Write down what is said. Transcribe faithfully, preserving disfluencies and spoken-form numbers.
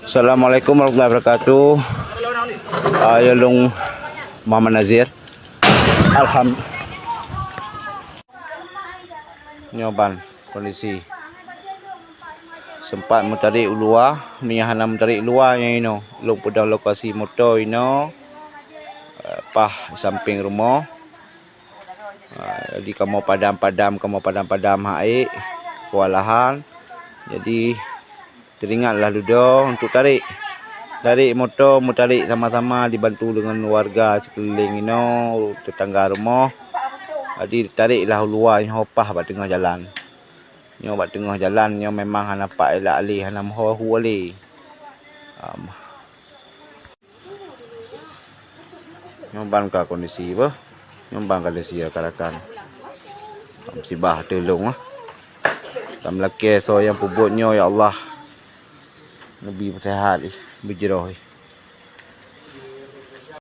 Assalamualaikum warahmatullahi wabarakatuh. Ah, ya lôn Muhammad Nazir. Alham-, nyoe ban kondisi. Sempat meutarek u luwa, meunyo hana meutarek u luwa nyan inoe. Lôn peudong lokasi moto inoe, eh, paih sampéng rumoh. Ah, jadi kamoe padam-padam, kamoe padam-padam hai keuwalahan. Jadi, teuringatlah dudoe untuk tarek. Tarek moto, meutarek sama-sama dibantu deungon warga sikeulileng inoe, tetangga rumoh. Jadi, tareklah u luwa nyoe paih bak teungoh jalan. Nyoe bak teungoh jalan nyoe memang hana pat ilak lé, hana meuho hu lé. Am. Nyoe ban ka kondisi beuh. Nyoe ban kondisi rakan-rakan. Musibah teulông ah. Tameulakée soe nyang peubuet nyoe, ya Allah. Neubi peusehat ih, beujroh ih.